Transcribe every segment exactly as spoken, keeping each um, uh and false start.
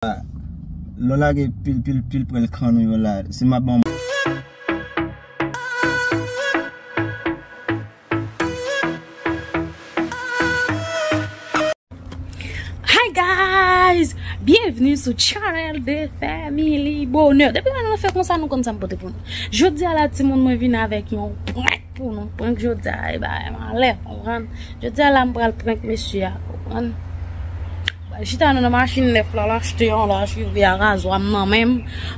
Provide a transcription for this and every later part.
Lè w lage pil, pil, pil pwèl kann ou yo la, si m ap ban Hi guys! Byenvni sou channel de Family Bonheur. Depi lè nou fè konsa, nou konn sa m pote pou nou. Jodi a la, timoun, mwen vin avèk yon prank pou nou. Prank jodi a, e bagay malè, konprann? Jodi a la, m pral prank mesye a, konprann? Pral chita nan, nan machin nèf la, l achte yon, l achte yon vye razwa m nan men m.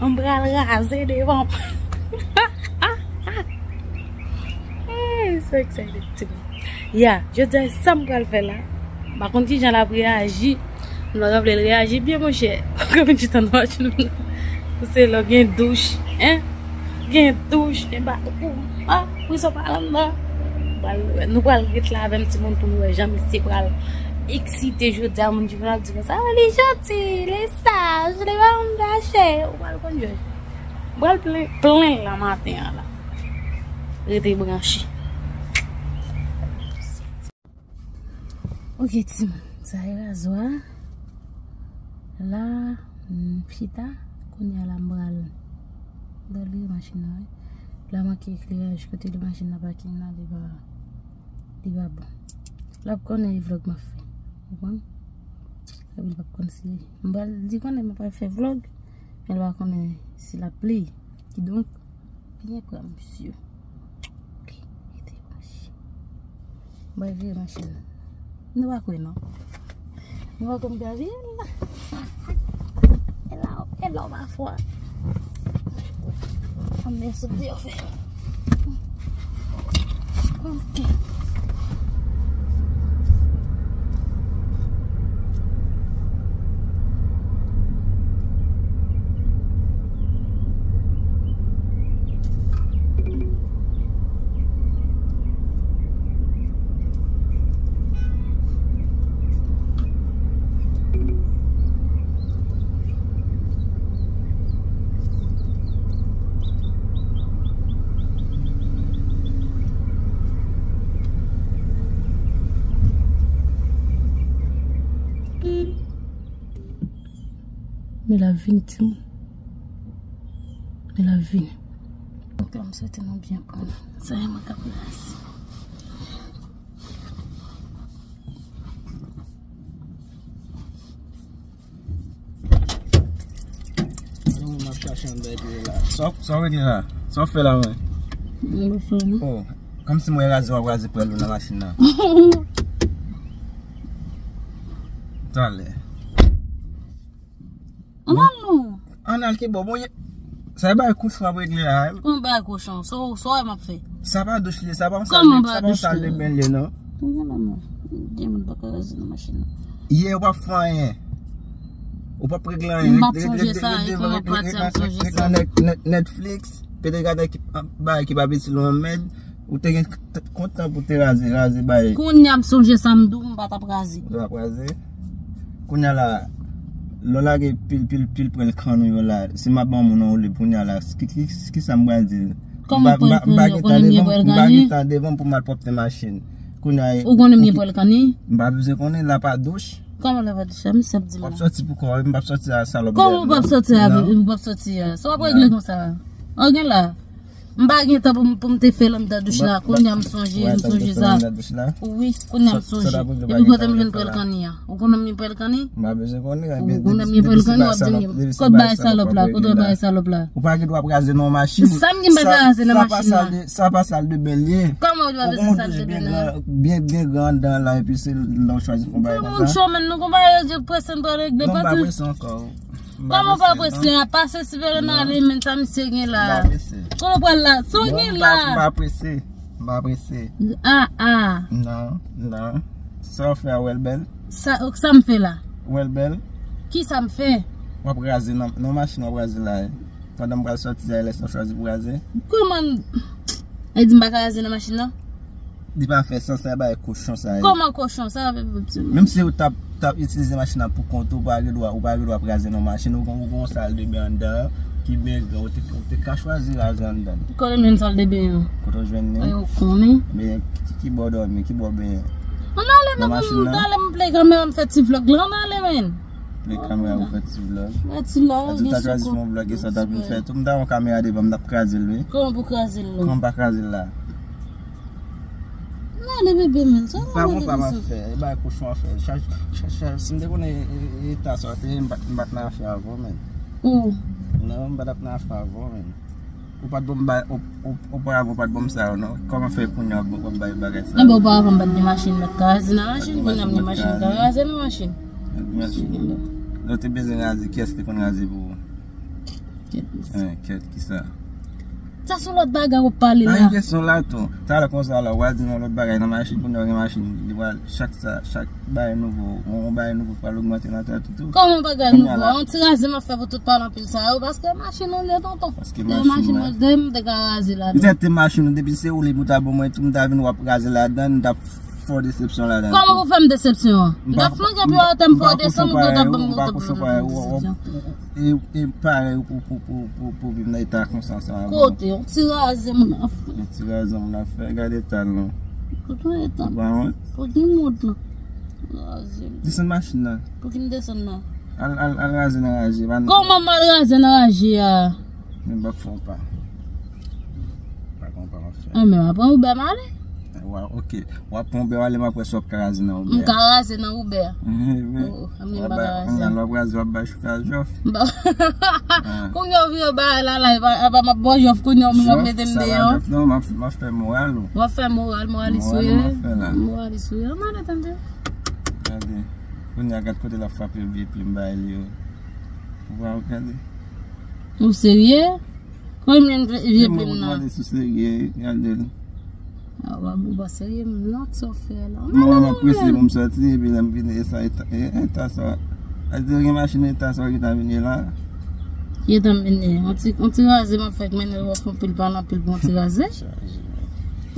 M pral raze devan. Hey, so excited, timoun. Ya, jodi a, sa m pral fè la, m pa konn kijan l ap reyaji. M pa konn lè l reyaji byen, monchè. Ou ka vin chita nan machin nan. Ou se lò gen douch, en? Gen douch, gen baton pou mwen. Ah, wi, sa pa anndan. Nou pral, nou pral ret la avè m, timoun, pou nou wè jan misye pral eksite jodi a. Moun ki vin ap di konsa, "Ah, li janti, li saj, li pa yon gache." Ou pral konn jòj. M pral plen, plen la maten an la. Rete branche. Ok, timoun. Sa e razwa. La, m chita. Kounye a la, m pral, m pral vire machin nan, wi. La manke ekleraj. Kote li machin nan pakin nan, li pa, li pa bon. L ap konnen e vlog m ap fè. Ou konprann? Epi l p ap konn si, m pral di konnen m ap fè vlog, men l pa konnen si l ap play. Kidonk, byen pran misye. Ok, rete branche. M pral vire machin nan. Nou pa kwè non. Nou pa kwè m pral vire la. E la, e la w pa fò. Anmè sot deyò fè. Ok. Men l ap vini, timoun. Men l ap vini. Donk la, m swete nou byen pran. Sa e mwen k ap raze. Yon moun ap chache anndan epi la. Sa w, sa w regle la? Sa w fè la, mwen? Mwen fè, non? Oh, kòmsi mwen raze, w ap raze pwèl ou nan machin nan. Talè. Ann al non. Ann al ki bò, bon, ye, sa e bagay kochon ap regle la, wi. Kòman bagay kochon? Sa, sa w wè m ap fè? Sa pa douch li ye, sa pa yon sal de, sa pa yon sal de ben li ye, non. Kòman non? Gen moun pa ka raze nan machin nan. Ye, ou p ap fè anyen. Ou p ap regle anyen. M pa t sonje sa, e kòman pati a m sonje sa? Ret nan Net-, Net-, Netflix, pete gade ki, bagay ki pa itil ou anmèd. Ou te gen t-, t-, kontan pou te raze, raze bay. Kounye a m sonje sa m di w, m pa t ap raze. Ou t ap raze? Kounye a la, lè w lage pil, pil, pil pwèl kann ou yo la, si m ap ban moun an olib kounye a la, ki, ki, ki sa m pral di l? Kòman pwèl kann yo? Ou konnen m gen pwèl kann wi. M pa gen tan devan m pou m al pwòpte machin. Kounye a, ou konnen m gen pwèl kann wi? M pa bezwen konnen, la pa douch. Kòman la pa douch la? Misye ap di m la. W ap sòti pou kò w, m p ap sòti a salòp. Kòman w p ap sòti a, ou p ap sòti a? Sa w ap regle konsa la? An gen la. M pa gen tan pou m, pou m te fè l anndan douch la. Kounye a m sonje, m sonje sa. Wi, kounye a m sonje. Epi kote m jwenn pwèl kanni an? Ou konnen m gen pwèl kanni? M pa bezwen konnen. Ou konnen m gen pwèl kanni, w ap di m, kote bagay salòp la? Kote bagay salòp la? Ou pa gen dwa kraze nan machin. Sa m gen m pa kraze nan machin nan. Sa pa sal de ben l ye. Kòman ou di w ap di sal de ben nan? Byen, byen gran anndan la, epi se lè w chwazi fè yon bagay konsa. Moun cho, men nou konn bagay yo di prese n pral regle. Non, m pa prese ankò. Kòman w pa prese a? Pase sipè nan ale, men sa misye gen la. M pa prese. Kote w pral la? Sa w gen la? M pa prese. M pa prese. Ah, ah. Non, non. Sa w fè a, w wè l bèl? Sa, sa m fè la? W wè l bèl? Ki sa m fè? W ap raze nan, nan machin w ap raze la. Pandan m pral sòti a, lè sa w chwazi pou raze. Kòman? E di m pa ka raze nan machin nan? Li pa fè sans, sa bagay kochon sa ye. Kòman kochon? Sa menm si ou t ap, t ap itilize machin nan pou kont ou, ou pa gen dwa, ou pa gen dwa ap raze nan machin, ou gen, ou gen yon sal de ben anndan ki byen gran, ou te, ou te ka chwazi raze anndan. Kote m jwenn sal de ben an? Kote w jwenn li? Ay, ou konnen. Men ki, ki bò w dòmi, ki bò w benyen? Ann ale, nan machin nan. Ann ale, m play kanmenm, m fè ti vlog la, ann ale, men. Lè kamera ou fè ti vlog. Fè ti vlog, ou ta chwazi fè yon vlog e sa w ta vin fè tou. M ta yon kamera devan, m t ap kraze l, wi. Kòman pou kraze l, non? Kòman pa kraze l la? Nan, ale bebe, men. Sa pa yon pa m ap fè. E bay kochon ap fè. Chak, chak, chak, si m te konnen e, e, eta sa te, m pa t, m pa t nan afè avè w, men. Ou? Non, m pa t ap nan afè avè w, men. Ou pa t ban m ba-, ou, ou, oparavan ou pa t ban m sa yo, non. Kòman fè kounye a w ap bay bagay sa yo? Enben, oparavan m pa t gen machin, m pa t ka raze nan machin. Kounye a m gen machin, m ka raze nan machin. Lè w te bezwen raze, kiyès te konn raze pou ou? Kèt, kisa? Kèt, kisa? Sa se yon lòt bagay w ap pale la. Nan kesyon la tou. Talè konsa la, w a di m yon lòt bagay nan machin, kounye a w gen machin, li pral chak sa, chak bagay nouvo, yon, yon bagay nouvo pral ogmante nan tèt ou tou. Kòman bagay nouvo? Yon ti raze m ap fè pou tout pale anpil sa yo, paske machin ou li ye tonton. Paske machin mwen, m te ka raze ladan. Petèt te machin ou, depi se ou li pou ta ban mwen tou, m ta vin w ap raze ladan, m t ap fè w desepsyon ladan tou. Kòman pou fè m desepsyon? M t ap flanke pi w atè, m fè w desann, ou t ap ban m desepsyon. E, e parèy ou pou, pou, pou, pou, pou viv nan eta konsa ansanm avè w. Kote? Yon ti raze moun ap fè. Yon ti raze moun ap fè. Gade eta l non. Kote eta l? Ou pa wont? Kote mont lan? Raze. Desann machin nan. Pou ki m desann nan? Al, al, al raze nan raje. Kòman m al raze nan raje a? Men m ap fè yon pa. Pa gen yon pa m ap fè. An men m ap pran Uber m ale. Wa, ok. W ap pran Uber ale, m ap wè si w ap ka raze nan Uber. M ka raze nan Uber. Oh, men m pa ka raze. Kounye a w ap raze, w ap bay chofè a jòf. Kounye a w vire bay la, la, apa m ap ba w jòf, kounye a w menm w ap mete m deyò. Jòf, sa pa jòf non, m ap, m ap fè moral ou. W ap fè moral, moralis ou ye. Moral m ap fè la. Moralis ou ye. An ale tande. Gade. Kounye a gad kote l ap frape vye plim bay li yo. Ou pa gade. Ou serye? Kòman m jwenn vye plim nan? Mwen mande si w serye, gade l. A, w ap, ou pa serye, m nan sa w fè la. Mwen, mwen prese pou m sòti, epi lè m vini, e sa, eta, e, eta sa. A di gen machin eta sa ki ta vini la. Ki eta m vini? On ti, on ti raze m ap fè k mennen w ap fè anpil pale anpil pou on ti raze. Chaje.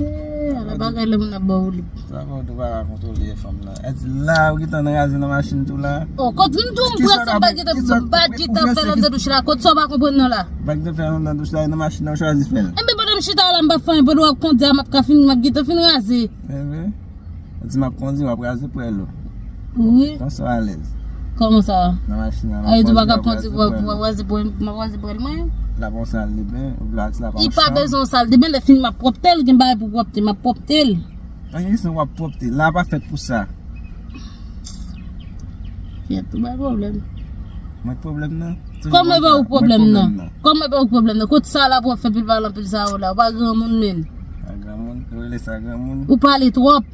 Ala bagay lè moun ap ba w lib. Sa fè w tou pa ka kontwole fanm nan. Èske la ou gentan nan raze nan machin tou la? Oh, kot m tou m prese m pa gentan, m pa gentan fè anndan douch la. Kot sa w pa konprann nan la? M pa gentan fè anndan douch la, e nan machin nan ou chwazi fè l. Enben pandan m chita la m pa fè anyen, pandan w ap kondi a m ap ka fin, m ap gentan fin raze. Enben, ou di m ap kondi, w ap raze pwèl ou. Wi. Konsa w alèz. Kòman sa? Nan machin nan, m ap kondi, w ap raze pwèl ou. W ap raze pwèl, m ap raze pwèl mwen. L ap yon sal de ben, ou vle w di l ap yon chanm. Li pa bezwen yon sal de ben, lè fini m ap pwòpte l, gen bagay pou pwòpte, m ap pwòpte l. An kesyon w ap pwòpte, la pa fèt pou sa. Kèt, ou bay pwoblèm. Mwen pwoblèm nan? Kòman e pa ou pwoblèm nan? Kòman e pa ou pwoblèm nan? Kot sa la pou w ap fè pil pale anpil sa yo la? Ou pa granmoun menm. Pa granmoun? Ou rele sa granmoun? Ou pale twòp.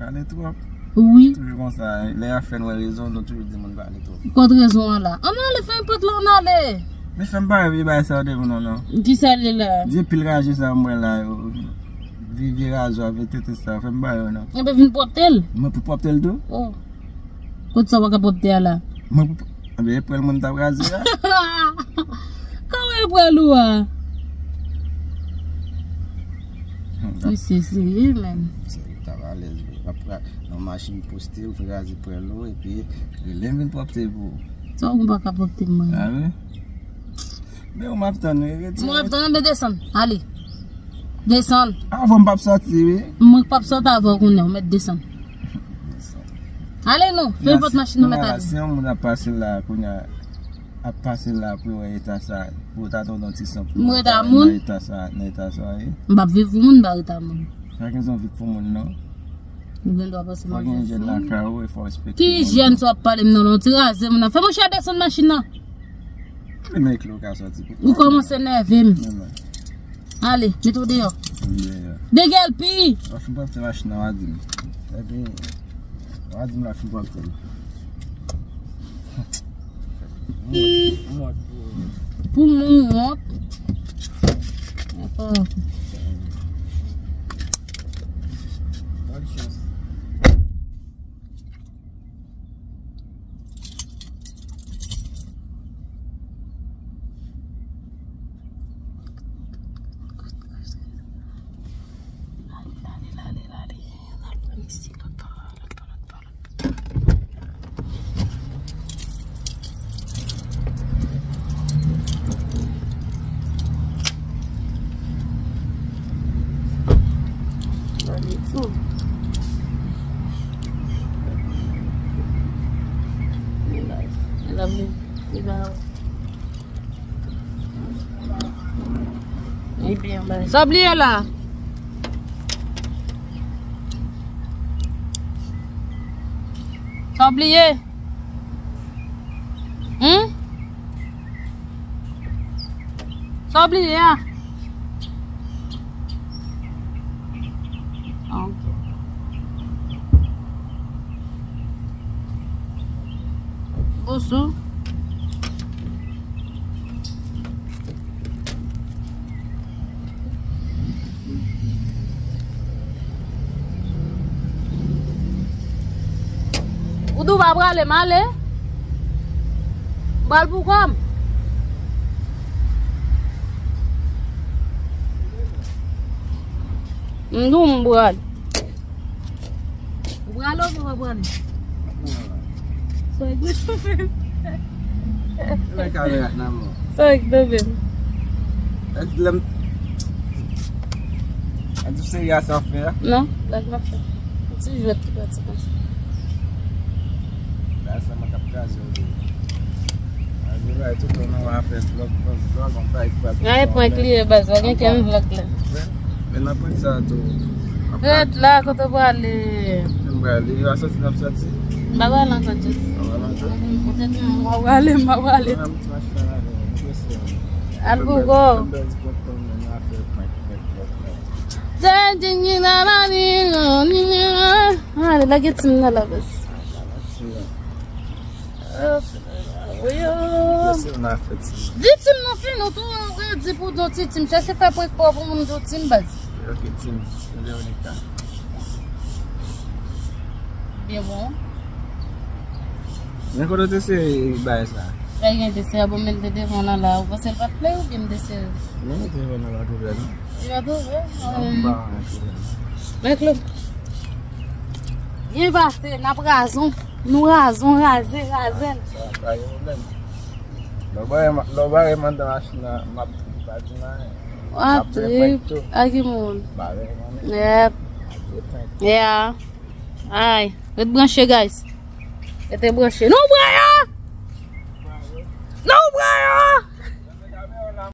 Pale twòp? Wi. Toujou konsa, lè y ap fè n wè rezon, nou toujou di moun pale twòp. Kot rezon an la? Ann ale, fè yon pòt la, ann ale. Men fè m pare vye bagay sa yo devan non, non. Kisa l ye la? Vye pil raje sa yo m wè la yo. Vye, vye razwa, vye tete sa yo, fè m pare yo non. Enben vin pwòpte l. Mwen pou pwòpte l tou? Oh. Kot sa w pa ka pwòpte a la? Mwen pou, enben e pwèl mwen t ap raze a. Kòman e pwèl ou a? Misye serye menm. Misye ta alèz vre. Nan machin poste, ou fè raze pwèl ou, epi rele m vin pwòpte pou ou. Sa w pa ka pwòpte mwen? A wi. Men ou m ap tann wi, retire. Mwen ap tann, men desann, ale. Desann. Avan m p ap sòti wi. Mwen p ap sòti avè w kounye a, ou mèt desann. Desann. Ale non, fè pòt machin nan mèt ale. Si yon moun ap pase la kounye a, ap pase la pou yo wè eta sa, pou yo ta tande yon ti san pou yo ta nan eta sa, nan eta sa ye. M p ap viv pou moun, m pa rete a moun. Pa gen zon viv pou moun non. Ou gen dwa panse m ap viv pou moun. Fò gen jèn lakay ou e fò w respekte moun. Ki jèn sa w ap pale m nan non, ti raze moun nan. Fè monchè desann machin nan. Men men klou ka sòti pou ou kòmanse nève m. Men men. Ale, mete w deyò. M deyò. Degèlpi! W ap fin pwòpte machin nan, w a di m. Epi, w a di m w ap fin pwòpte l. Pou moun wont. Bòn chans. Ebyen, bay. Sa w bliye la? Sa w bliye? Hmm? Sa w bliye a? Ah, ok. Bonjou. Ou di w pa prale, m ale. M pral pou kò m. M di w m prale. Ou prale oubyen w pa prale? Sa w gen nan men w? Sa w gen nan men w? Èske lè m, èske w serye a sa w fè a? Non, blag m ap fè. Ti jwèt ki pati konsa. Bagay sa mwen k ap kraze w tou. Ann, nou bay tout tan nan afè vlòg, vlòg, vlòg, on bay prank. Ay, prank li ye, baz, pa gen kenn vlòg la. Men nan prank sa tou. Ret la, kote w prale? M prale, yo a soti, n ap soti. M pa prale ankò, Jess. Ou pa prale ankò? Mm, poutèt mwen, m pa prale, m pa prale. Mwen menm, ti machin la, nou prese. Al pou kò w. Ale, lage ti m nan la, baz. Di ti m nan fini, ou tou, ou di pou di ti m. Chèche fè prank pa w pou moun di ti m, baz. Ok, ti m, Veronica. Byen bon. Men kote w te sere bagay sa? Bagay gen te sere, bon, men te devan nan la. Ou panse l pa t plè oubyen m te sere? Non, men te devan nan la, tou vre, non? Li pa t ouvè? Non, m pa wè anyen tou vre, non. Men Claude, byen pase, n ap razon. Nou razon, raze, raze l. Sa pa gen pwoblèm. Lè w bare, lè w bare m anndan machin nan, m ap trip, pa di m anyen. W ap trip ak ki moun? Bare m anyen. Yep. Yeah. Ay, ret branche, guys. Rete branche. Non, Brian! Non, Brian!